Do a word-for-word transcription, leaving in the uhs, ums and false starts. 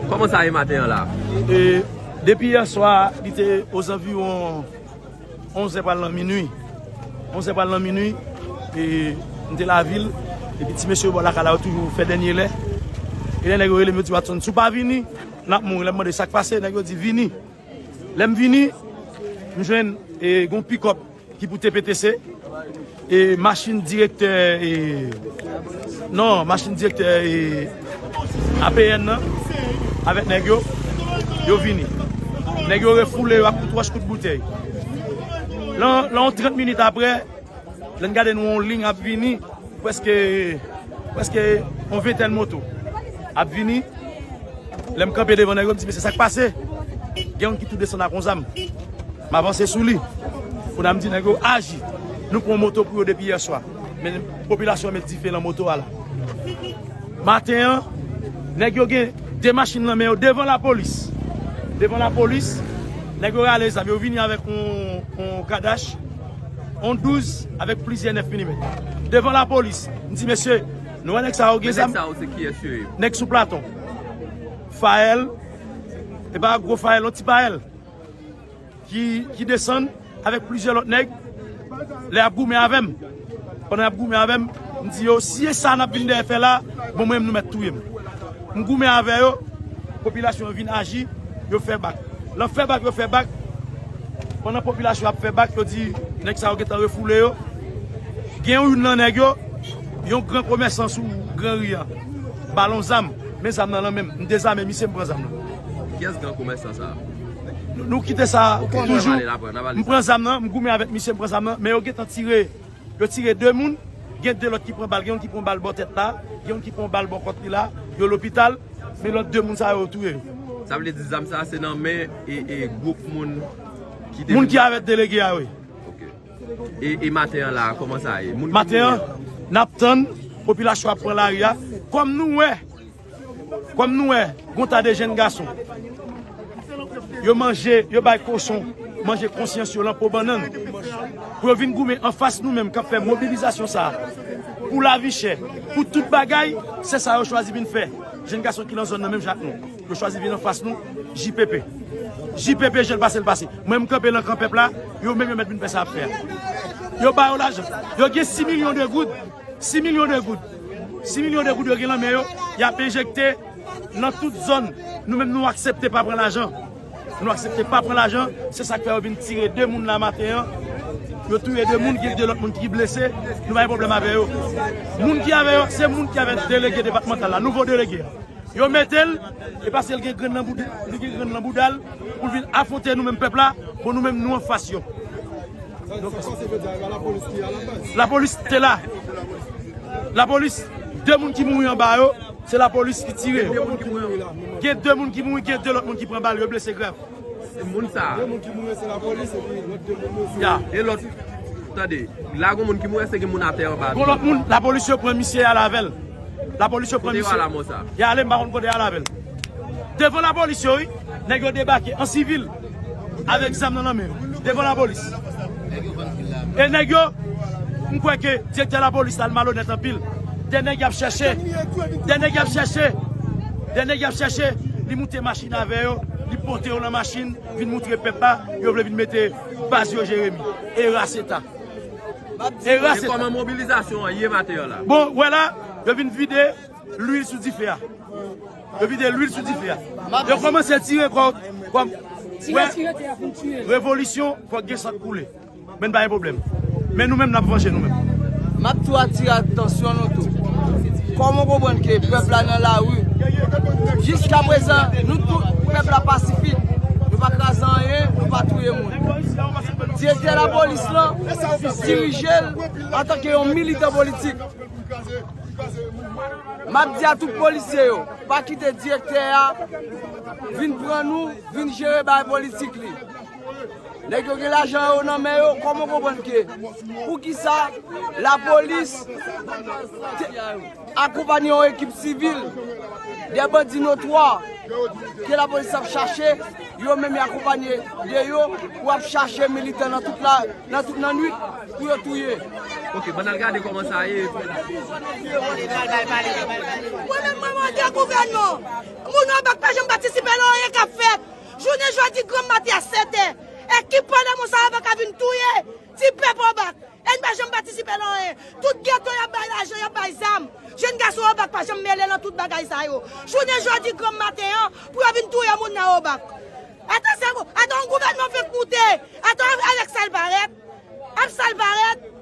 Kòman sa ye maten an la? E, depi yè swa, li te ozanviwon onz è pral nan minui. Onz è pral nan minui, e, m te lavil, epi ti mesye yo bò lakay la, yo toujou fè dènye lè. E lè nèg yo rele m, yo di, "Watson, si w pa vini, n ap mouri." Lè m mande sa k pase, nèg yo di, "Vini." Lè m vini, m jwenn, e, gon pikòp ki pou T P T C, e machin direktè, e, non, machin direktè, e, A P N nan, avèk nèg yo, yo vini. Nèg yo refoule yo ak kout wòch, kout boutèy. Lan, lan trant minit apre, lè n gade nou yon liy ap vini, prèske, prèske yon ventèn moto ap vini. Lè m kanpe devan nèg yo, m di, "Mesye, sa k pase?" Gen youn ki tou desann ak yon zam. M avanse sou li. Kounye a m di nèg yo, "Aji." Nou pran moto pou yo depi yè swa. Men popilasyon an met dife lan moto a la. Maten an, nèg yo gen de machin lan men yo devan lapolis. Devan lapolis, nèg yo rale zam. Yo vini avèk yon, yon kadach, yon douz avèk plizyè nèf milimèt. Devan lapolis, m di, "Mesye, nou wè nèg sa yo gen zam?" Nèg sa yo se kiyès yo ye? Nèg sou Platon. Fayèl, e pa gwo Fayèl, yon ti Fayèl ki, ki desann avèk plizyè lòt nèg, lè y ap goumen avè m. Pandan y ap goumen avè m, m di yo, "Si e sa n ap vin dèyè fè la, bon, mwen menm nou mèt touye m." M goumen avè yo, popilasyon an vin aji, yo fè bak. Lan fè bak yo fè bak, pandan popilasyon ap fè bak, yo di, nèg sa yo gentan refoule yo. Gen youn nan nèg yo, yon gran komèsan sou Gran Ri a, ba l yon zam, men zam nan lan men m, m dezame misye, m pran zam nan. Kiyès gran komèsan sa a? Nou, nou kite sa toujou. M pran zam nan, m goumen avèk misye, m pran zam nan, men yo gentan tire, yo tire de moun, gen de lòt ki pran bal, gen youn ki pran bal bò tèt la, gen youn ki pran bal bò kont li la, yo lopital, men lòt de moun sa yo touye yo. Sa vle di zam sa a se nan men e, e gwoup moun ki te... Moun ki avèk delege a, wi. Ok. E, e maten an la, kòman sa ye? Moun ki... Maten an, n ap tann, popilasyon ap pran lari a. Kòm nou wè, kòm nou wè, gon ta de jèn gason, yo manje, yo bay kochon manje konsyans yo lan po bannann, pou yo vin goumen anfas nou menm k ap fè mobilizasyon sa a, pou lavi chè, pou tout bagay, se sa yo chwazi vin fè. Jèn gason ki lan zòn nan menm jan ak nou, yo chwazi vin anfas nou, J P P. J P P, jan l pase, l pase. Mwen, m kanpe lan kan pèp la, yo menm yo mèt vin fè sa y ap fè a. Yo ba yo lajan. Yo gen sis milyon de goud. Sis milyon de goud. Sis milyon de goud yo gen lan men yo, y ap enjekte lan tout zòn. Nou menm, nou aksepte pa pran lajan. Nou aksepte pa pran lajan, se sa k fè yo vin tire de moun la maten an. Yo touye de moun, gen de lòt moun ki blese, nou pa gen pwoblèm avè yo. Moun ki avè yo, se moun ki avè delege depatmantal la, nouvo delege a. Yo mete l, e paske l gen grenn nan boud-, li gen grenn nan bouda l, pou l vin afwonte nou menm pèp la, bon nou menm nou anfas yo. Lapolis te la. Lapolis, de moun ki mouri anba yo, se lapolis ki tire yo. Gen de moun ki mouri, gen de lòt moun ki pran bal, yo blese grav. Moun sa a. De moun ki mouri, se lapolis, epi lòt de moun yo, se... Ya. E lòt, tande, la gon moun ki mouri, èske gen moun atè anba? Gon lòt moun, lapolis yo pran misye, y al avè l. Lapolis yo pran misye. Kote yo al a mò sa? Y ale, m pa konn kote y al avè l. Devan lapolis yo, wi, nèg yo debake an sivil, avèk zam nan nan men yo, devan lapolis. E nèg yo, m kwè ke direktè lapolis la, l malonèt anpil. De nèg y ap chèche, de nèg y ap chèche, de nèg y ap chèche, li moute machin avè yo, li pote yo lan machin, vin moutre pèp la, yo vle vin mete baz yo Jeremi. E raseta. E raseta. E kòman mobilizasyon an ye maten an la? Bon, wè la, yo vin vide lwil sou dife a. Yo vide lwil sou dife a. Yo kòmanse tire kò, kòm, wè, revolisyon, fòk gen san k koule. Men pa gen pwoblèm. Men nou menm, n ap vanje nou menm. M ap tou atire atansyon nou tou. Kòman w konprann ke pèp la nan lari? Jiskaprezan, nou tout, pèp la pasifik. Nou pa kraze anyen, nou pa touye moun. Direktè lapolis lan dirije l antanke yon militan politik. M ap di a tout polisye yo, pa kite direktè a vin pran nou, vin jere bagay politik li. Nèg yo gen lajan yo nan men yo, kòman w konprann ke poukisa lapolis te akonpanye yon ekip sivil, de bandi notwa ke lapolis ap chache, yo menm y akonpanye de yo pou ap chache militan nan tout la, nan tout nan nwit pou yo touye. Ok, bann al gade kòman sa ye. Mwen menm mwen mande gouvènman, moun Obak pa janm patisipe nan anyen k ap fèt. Jounen jodi granm maten a sèt è, ekip pandan moun sa Obak a vin touye ti pèp Obak. E n pa janm patisipe nan anyen. Tout geto y ap bay lajan, y ap bay zam. Jenn gason Obak pa janm mele nan tout bagay sa yo. Jounen jodi granm maten an, pou yo vin touye moun nan Obak. Ata sa, ata yon gouvènman fenk moute. Ata avèk sa l parèt. Ap sa l parèt.